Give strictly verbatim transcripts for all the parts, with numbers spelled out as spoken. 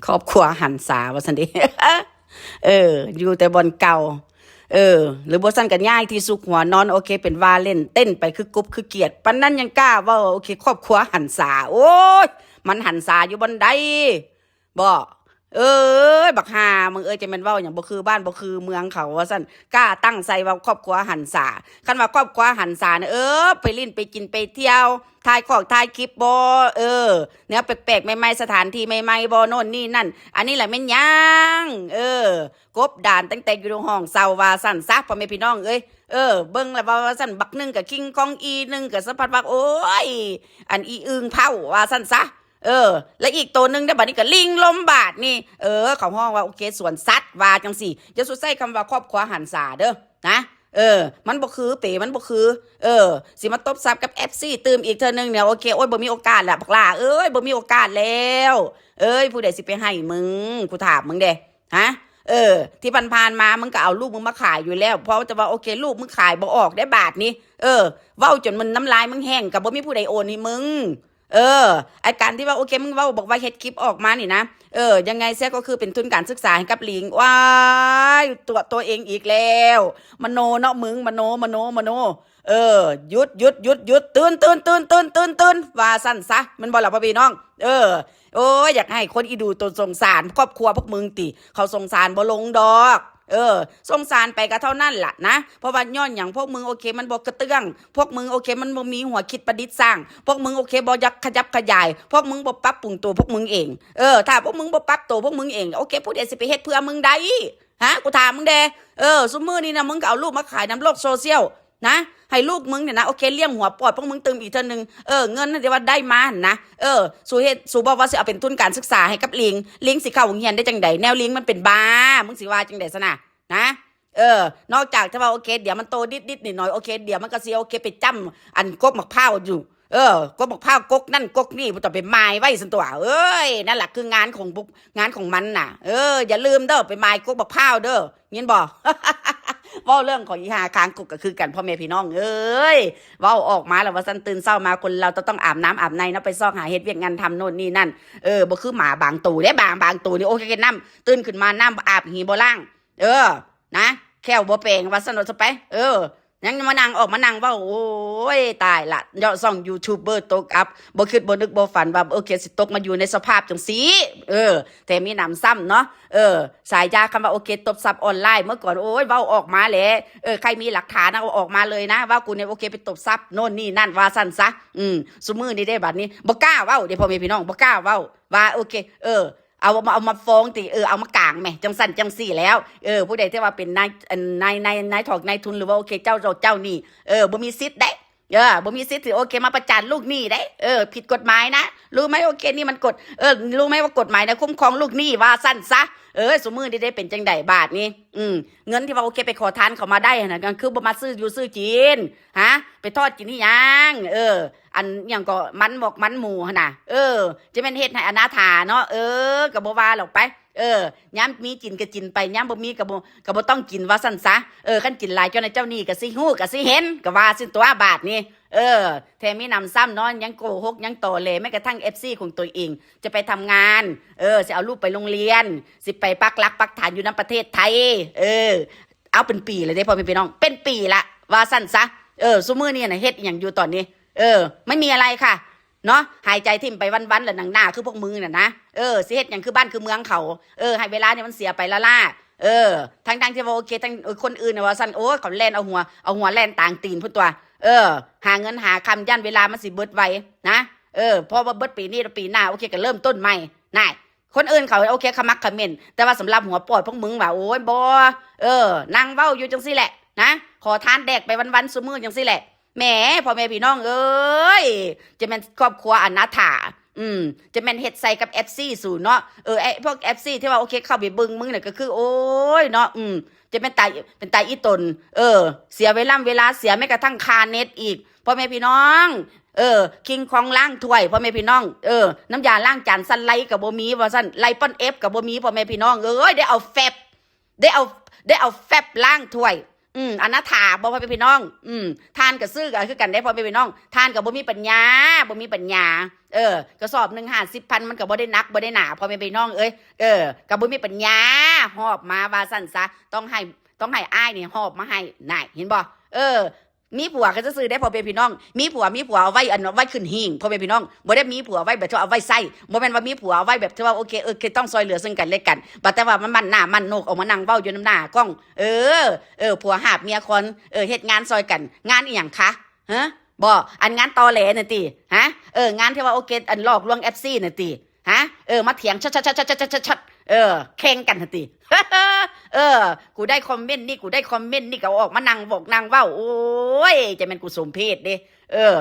ครอบครัวหันษาว่าซั่นเด้ เออ อยู่แต่บ่อนเก่า เออ หรือบ่ซั่นก็ย้ายที่ซุกหัวนอน โอเค เป็นว่าเล่น เต้นไปคือกบคือเขียด ปานนั้นยังกล้าเว้า โอเค ครอบครัวหันษา โอ้ย มันหันษาอยู่บ่อนใด บ่ เอ้ย บักห่ามึงเอ้ย จะแม่นเว้าหยัง บ่คือบ้านบ่คือเมืองเขาว่าซั่น กล้าตั้งใส่ว่าครอบครัวหันษา คันว่าครอบครัวหันษาเนี่ย เออ ไปเล่นไปกินไปเที่ยว ถ่ายคอกถ่ายคลิปบ่ เออ แนวแปลกๆ ใหม่ๆ สถานที่ใหม่ๆ บ่ โน่นนี่นั่น อันนี้แหละแม่นหยัง เออ กบดานตั้งแต่อยู่ห้องเช่าว่าซั่นซะ พ่อแม่พี่น้องเอ้ย เออ เบิ่งแล้วว่าซั่น บักหนึ่งก็คิงคอง อีหนึ่งก็สะพัดว่า โอ้ย อันอีอึ่งเผาว่าซั่นซะ เออ และอีกตัวหนึ่งเด้อ บัดนี้ก็ลิงลมบาดนี่ เออ เขาฮ้องว่า โอเค สวนสัตว์ว่าจังซี่ อย่าสุดใส่คำว่าครอบครัวหันษาเด้อ นะ เออ มันบ่คือเป๋ มันบ่คือ เออ สิมาตบทรัพย์กับ เอฟซี ตื่มอีกเทื่อนึงเนี่ย โอเค โอ้ย บ่มีโอกาสแล้ว บักหล้าเอ้ย บ่มีโอกาสแล้ว เอ้ย ผู้ใดสิไปให้มึง กูถามมึงเด้ ฮะ เออ ที่ผ่านๆ มา มึงก็เอาลูกมึงมาขายอยู่แล้ว เพราะจะว่า โอเค ลูกมึงขายบ่ออกได้บาทนี้ เออ เว้าจนมันน้ำลายมึงแห้ง ก็บ่มีผู้ใดโอนให้มึง เออ ไอ้การที่ว่า โอเค มึงเว้าบอกว่าเฮ็ดคลิปออกมานี่นะ เออ ยังไงเสียก็คือเป็นทุนการศึกษาให้กับหลิง ว้าย ตัว ตัวเองอีกแล้ว มโนเนาะมึง มโน มโน มโน เออ หยุด หยุด หยุด หยุด ตื่น ตื่น ตื่น ตื่น ตื่น ตื่น ว่าซั่นซะ แม่นบ่ล่ะพ่อพี่น้อง เออ โอ้ย อยากให้คนอีดูตนสงสารครอบครัวพวกมึงติ เขาสงสารบ่ลงดอก เออ สงสารไปก็เท่านั้นล่ะนะ เพราะว่าย้อนหยัง พวกมึง โอเค มันบ่กระเตื้อง พวกมึง โอเค มันบ่มีหัวคิดประดิษฐ์สร้าง พวกมึง โอเค บ่อยากขยับขยาย พวกมึงบ่ปรับปรุงตัวพวกมึงเอง เออ ถ้าพวกมึงบ่ปรับตัวพวกมึงเอง โอเค ผู้ใดสิไปเฮ็ดเพื่อมึงได้ ฮะ กูถามมึงแด่ เออ ซุมื้อนี้นะ มึงก็เอาลูกมาขายนำโลกโซเชียลนะ ให้ลูกมึงเนี่ยนะ โอเค เลี้ยงหัวปอดพวกมึงตื่มอีกเทื่อนึง เออ เงินนั่นที่ว่าได้มาหั่นนะ เออ สูเฮ็ด สูบอกว่าสิเอาเป็นทุนการศึกษาให้กับหลิง หลิงสิเข้าโรงเรียนได้จังใด แนวหลิงมันเป็นบ้า มึงสิว่าจังใดซะนะ นะ เออ นอกจากจะว่า โอเค เดี๋ยวมันโตนิดๆ หน่อยๆ โอเค เดี๋ยวมันก็สิ โอเค ไปจ้ำอันกกหมากพร้าวอยู่ เออ กกหมากพร้าว กกนั่นกกนี่ บ่ต้องไปมายไว้ซั่นตั๊ว เอ้ย นั่นล่ะคืองานของบุ งานของมันน่ะ เออ อย่าลืมเด้อ ไปมายกกหมากพร้าวเด้อ ยินบ่ เว้าเรื่องของอีห่าคางกกก็คือกัน พ่อแม่พี่น้องเอ้ย เว้าออกมาแล้วว่าซั่น ตื่นเช้ามาคนเราจะต้องอาบน้ำอาบในเนาะ ไปซอกหาเฮ็ดเวียกงานทำโน่นนี่นั่น เออ บ่คือหมาบางตัวเด้ บาง บางตัวนี่ โอเค น้ำ ตื่นขึ้นมาน้ำบ่อาบ หีบ่ล้าง เออ นะ แข้วบ่แปรงว่าซั่นว่าซะไป เออ ยังมานั่ง ออกมานั่งเว้า โอ้ย ตายละ เยาะซ่องยูทูบเบอร์ตกอับ บ่คิดบ่นึกบ่ฝันว่า โอเค สิตกมาอยู่ในสภาพจังซี้ เออ แถมมีหนำซ้ำเนาะ เออ ฉายาคำว่า โอเค ตบทรัพย์ออนไลน์ เมื่อก่อน โอ้ย เว้าออกมาแหละ เออ ใครมีหลักฐานนะ เอาออกมาเลยนะ ว่ากูเนี่ย โอเค ไปตบทรัพย์โน่นนี่นั่น ว่าซั่นซะ อืม ซุมื้อนี้เด้ บัดนี้ บ่กล้าเว้าเด้ พ่อแม่พี่น้อง บ่กล้าเว้า ว่า โอเค เออ เอามา เอามาฟ้องติ เออ เอามากางแหม จังซั่นจังซี้แล้ว เออ ผู้ใดที่ว่าเป็นนาย อัน นาย นาย นายถอกนายทุน หรือว่า โอเค เจ้า เจ้า เจ้าหนี้ เออ บ่มีสิทธิ์เด้ เออ บ่มีสิทธิ์สิ โอเค มาประจานลูกหนี้เด้ เออ ผิดกฎหมายนะ รู้ไหม โอเค นี่มันกฎ เออ รู้ไหมว่ากฎหมายนะ คุ้มครองลูกหนี้ ว่าซั่นซะ เออ ซุมื้อนี้ได้เป็นจังใดบาดนี้ อืม เงินที่ว่า โอเค ไปขอทานเขามาได้หั่นนะ ก็คือบ่มาซื้ออยู่ซื้อกิน ฮะ ไปทอดกินอีหยัง เออ อันหยังก็มันหมอกมันหมูหั่นน่ะ เออ จะแม่นเฮ็ดให้อนาถาเนาะ เออ ก็บ่ว่าหรอกไป เออ ยามมีกินก็กินไป ยามบ่มีก็บ่ ก็บ่ต้องกินว่าซั่นซะ เออ คันกินหลายเจ้านั้นเจ้านี้ก็สิฮู้ก็สิเห็น ก็ว่าซั่นตั๊วบาดนี้ เออ แถมมีหนำซ้ำเนาะ ยังโกหก ยังตอแหล แม้กระทั่ง เอฟซี ของตัวเอง จะไปทำงาน เออ สิเอาลูกไปโรงเรียน สิไปปักหลักปักฐานอยู่นำประเทศไทย เออ เอาเป็นปีแล้วเด้ พ่อแม่พี่น้อง เป็นปีละ ว่าซั่นซะ เออ ซุมื้อนี้น่ะเฮ็ดอิหยังอยู่ตอนนี้ เออ ไม่มีอะไรค่ะ เนาะ หายใจถิ่มไปวันๆ แล้วหนังหน้าคือพวกมึงน่ะนะ เออ สิเฮ็ดหยังคือบ้านคือเมืองเขา เออ ให้เวลาเนี่ยมันเสียไปล้าๆ เออ ทั้งๆ ที่ว่า โอเค ทั้ง เออ คนอื่นน่ะว่าซั่น โอ้ย เขาแล่นเอาหัว เอาหัวแล่นตางตีนพุ้นตั๊ว เออ หาเงินหาคำ ย่านเวลามันสิเบิดไวนะ เออ เพราะว่าเบิดปีนี้แล้วปีหน้า โอเค ก็เริ่มต้นใหม่ น่ะ คนอื่นเขา โอเค ขมักเขม้น แต่ว่าสำหรับหัวปอดพวกมึงว่ะ โอ้ย บ่ เออ นั่งเว้าอยู่จังซี่แหละนะ ขอทานแดกไปวันๆ ซุมื้อจังซี่แหละ แหม พ่อแม่พี่น้องเอ้ย จะแม่นครอบครัวอนาถา อืม จะแม่นเฮ็ดใส่กับ เอฟซี สูเนาะ เออ ไอ้พวก เอฟซี ที่ว่า โอเค เข้าไปเบิ่งมึงน่ะก็คือ โอ้ย เนาะ อืม จะแม่นตาย เป็นตายอีตน เออ เสียเวลา เวลา เสียแม้กระทั่งค่าเน็ตอีก พ่อแม่พี่น้อง เออ คิงคองล้างถ้วย พ่อแม่พี่น้อง เออ น้ำยาล้างจานซันไลก็บ่มี ว่าซั่น ไลปอนเอฟก็บ่มี พ่อแม่พี่น้องเอ้ย ได้เอาแฟบ ได้เอา ได้เอาแฟบล้างถ้วย อืม อนาถาบ่ พ่อแม่พี่น้อง อืม ทานก็ซื้อก็คือกันได้ พ่อแม่พี่น้อง ทานก็บ่มีปัญญา บ่มีปัญญา เออ กระสอบหนึ่งห้าสิบพัน มันก็บ่ได้หนัก บ่ได้หนา พ่อแม่พี่น้องเอ้ย เออ ก็บ่มีปัญญา หอบมาว่าซั่นซะ ต้องให้ ต้องให้อ้ายนี่หอบมาให้ น่ะ เห็นบ่ เออ มีผัวก็ซื่อๆได้ พ่อแม่พี่น้อง มีผัว มีผัวเอาไว้ อัน เอาไว้ขึ้นหิ้ง พ่อแม่พี่น้อง บ่ได้มีผัวไว้แบบที่ว่าเอาไว้ใช้ บ่แม่นว่ามีผัวเอาไว้แบบที่ว่า โอเค เออ คือต้องซอยเหลือซึ่งกันและกัน บัดแต่ว่ามันมั่นหน้ามั่นโหนกออกมานั่งเว้าอยู่นำหน้ากล้อง เออ เออ ผัวหาบเมียคอน เออ เฮ็ดงานซอยกัน งานอีหยังคะ ฮะ บ่ อันงานตอแหลน่ะติ ฮะ เออ งานที่ว่า โอเค อันหลอกลวง เอฟซี น่ะติ ฮะ เออ มาเถียง ชัดๆๆๆๆๆ เออ แข่งกันน่ะติ เออ กูได้คอมเมนต์นี่ กูได้คอมเมนต์นี่ ก็ออกมานั่งบอกนั่งเว้า โอ้ย จะแม่นกูสมเพชเด้ เออ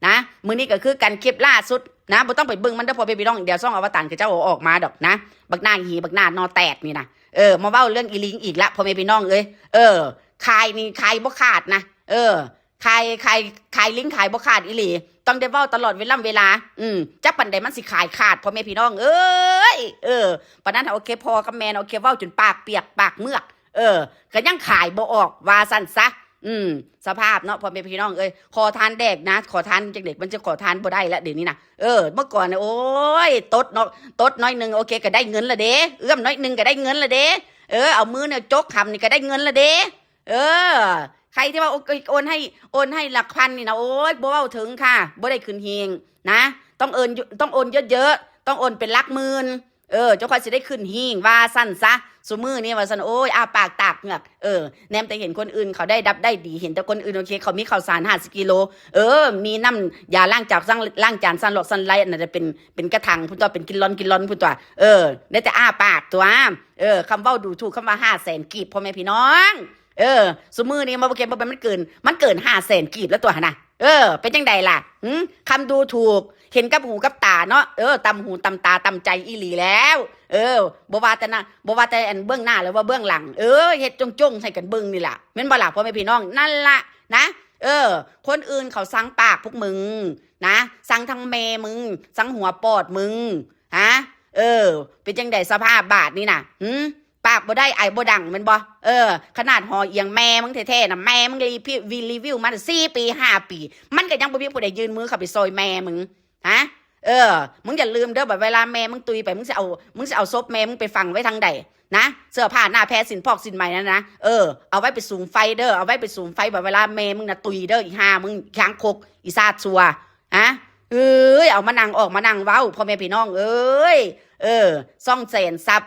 นะ มื้อนี้ก็คือกัน คลิปล่าสุดนะ บ่ต้องไปเบิ่งมันเด้อ พ่อแม่พี่น้อง เดี๋ยวซ่องอวตารเขาเจ้าเอาออกมาดอกนะ บักหน้าหี บักหน้าหน่อแตกนี่นะ เออ มาเว้าเรื่องอีหลีอีกละ พ่อแม่พี่น้องเอ้ย เออ ขายนี่ขายบ่ขาดนะ เออ ขาย ขาย ขายลิงขายบ่ขาดอีหลี ต้องได้เว้าตลอดเวลาเวลา อืม จักปานใดมันสิขายขาด พ่อแม่พี่น้องเอ้ย เออ ปานนั้น โอเค พ่อกับแม่ โอเค เว้าจนปากเปียกปากเมือก เออ ก็ยังขายบ่ออก ว่าซั่นซะ อืม สภาพเนาะ พ่อแม่พี่น้องเอ้ย ขอทานแดกนะ ขอทานจักเด็ก มันจะขอทานบ่ได้ละเดี๋ยวนี้นะ เออ เมื่อก่อนเนี่ย โอ้ย ตดเนาะ ตดน้อยหนึ่ง โอเค ก็ได้เงินละเด้ เอื้อมน้อยหนึ่งก็ได้เงินละเด้ เออ เอามือเนี่ยจกหำนี่ก็ได้เงินละเด้ เออ ใครที่ว่าโอ- โอนให้ โอนให้หลักพันนี่นะ โอ้ย บ่เว้าถึงค่ะ บ่ได้ขึ้นหิ้งนะ ต้องโอน ต้องโอนเยอะๆ ต้องโอนเป็นหลักหมื่น เออ เจ้าค่อยสิได้ขึ้นหิ้ง ว่าซั่นซะ ซุมื้อนี้ว่าซั่น โอ้ย อ้าปากตากเหงือก เออ แนมแต่เห็นคนอื่นเขาได้ดับได้ดี เห็นแต่คนอื่น โอเค เขามีข้าวสารห้าสิบกิโล เออ มีน้ำยาล้างจานซั้น ล้างจานซั้นหลอกซั้นไร้ อันนั้นจะเป็น เป็นกระถางพุ้นตั๊ว เป็นกิลลอน กิลลอนพุ้นตั๊ว เออ ได้แต่อ้าปากตั๊ว เออ คำเว้าดูถูก คำว่าห้าแสนกีบ พ่อแม่พี่น้อง เออ ซุมื้อนี้มาบ่เก็บบ่เป็น มันเกิน มันเกินห้าแสนกีบแล้วตั๊วหั่นนะ เออ เป็นจั่งใดล่ะ หึ คำดูถูก เห็นกับหูกับตาเนาะ เออ ตำหูตำตาตำใจอีหลีแล้ว เออ บ่ว่าแต่หน้า บ่ว่าแต่อันเบื้องหน้าหรือว่าเบื้องหลัง เออ เฮ็ดจ้งๆ ให้กันเบิ่งนี่ล่ะ แม่นบ่ล่ะ พ่อแม่พี่น้อง นั่นล่ะนะ เออ คนอื่นเขาซังปากพวกมึงนะ ซังทั้งแม่มึง ซังหัวปอดมึง ฮะ เออ เป็นจั่งใดสภาพบาดนี่น่ะ หึ ปากบ่ได้ ไอบ่ดัง แม่นบ่ เออ ขนาดหอเอียงแม่มึงแท้ๆ น่ะ แม่มึงรีวิว รีวิวมาสี่ปี ห้าปี มันก็ยังบ่มีผู้ใดยื่นมือเข้าไปซอยแม่มึง ฮะ เออ มึงอย่าลืมเด้อ บัดเวลาแม่มึงตุยไป มึงสิเอา มึงสิเอาศพแม่มึงไปฝังไว้ทางใด นะ เสื้อผ้าหน้าแพรสิ้นพอกสิ้นใหม่นั่นนะ เออ เอาไว้ไปสุมไฟเด้อ เอาไว้ไปสุมไฟ บัดเวลาแม่มึงน่ะตุยเด้อ อีห่ามึง อีคางคก อีซาดซัว ฮะ เอ้ย เอามานั่ง ออกมานั่งเว้า พ่อแม่พี่น้องเอ้ย เออ ซ่องแสนซับ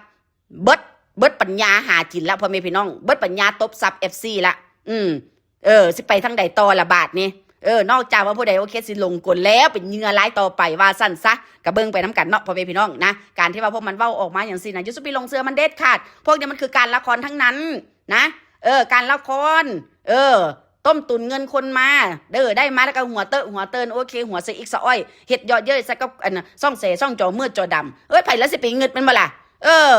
เบิด เบิดปัญญาหากินละ พ่อแม่พี่น้อง เบิดปัญญาตบซับ เอฟซี ละ อืม เออ สิไปทางใดต่อละบาดนี้ เออ นอกจากว่าผู้ใด โอเค สิหลงกลแล้ว เป็นเหยื่อรายต่อไป ว่าซั่นซะ ก็เบิ่งไปนำกันเนาะ พ่อแม่พี่น้องนะ การที่ว่าพวกมันเว้าออกมาอย่างซี้นะ อย่าสุไปหลงเชื่อมันเด็ดขาด พวกนี้มันคือการละครทั้งนั้นนะ เออ การละคร เออ ต้มตุ๋นเงินคนมา เด้อ ได้มาแล้วก็หัวเต๊อะหัวเติน โอเค หัวสะอิกสะอ้อย เฮ็ดเยาะเย้ยใส่กับอันน่ะ ซ่องแสซ่องจอมืดจอดำ เอ้ย ไผละสิไปงึดแม่นบ่ล่ะ เออ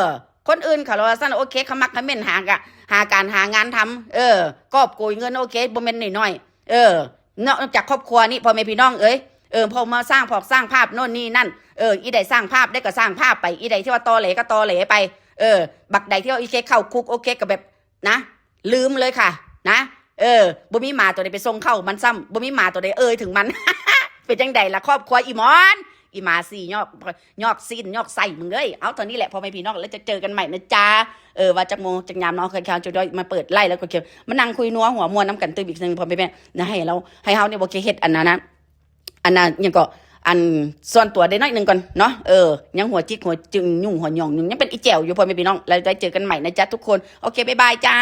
คนอื่นเขาละว่าซั่น โอเค เขามักเขาเม่น หากะ หาการหางานทำ เออ กอบโกยเงิน โอเค บ่แม่นน้อยๆ เออ นอกจากครอบครัวนี่ พ่อแม่พี่น้องเอ้ย เออ พอมาสร้างพอกสร้างภาพโน่นนี่นั่น เออ อีใดสร้างภาพได้ก็สร้างภาพไป อีใดที่ว่าตอแหลก็ตอแหลไป เออ บักใดที่ว่า โอเค เข้าคุก โอเค ก็แบบ นะ ลืมเลยค่ะ นะ เออ บ่มีหมาตัวใดไปส่งเข้ามันซ้ำ บ่มีหมาตัวใดเอ่ยถึงมัน เป็นจั่งใดล่ะ ครอบครัวอีหมอน อีหมาสี่ยอก ยอกซีนยอกไส้มึงเอ้ย เอาเท่านี้แหละ พ่อแม่พี่น้อง แล้วจะเจอกันใหม่นะจ๊ะ เออ ว่าจักโมงจักยามเนาะ ใครๆจะได้มาเปิดไลฟ์แล้วก็เขียน มานั่งคุยนัวหัวม่วนนำกันตื่มอีกเทื่อนึง พ่อแม่ๆ นะ ให้เรา ให้เฮาเนี่ยบ่เคยเฮ็ดอันนั้นนะ อันนั้นยังก็ อันส่วนตัวได้น้อยหนึ่งก่อนเนาะ เออ ยังหัวจิกหัวจึง ยุ่งหัวหย่องยุ่ง ยังเป็นอีแจ๋วอยู่ พ่อแม่พี่น้อง แล้วได้เจอกันใหม่นะจ๊ะทุกคน โอเค บ๊ายบายจ้า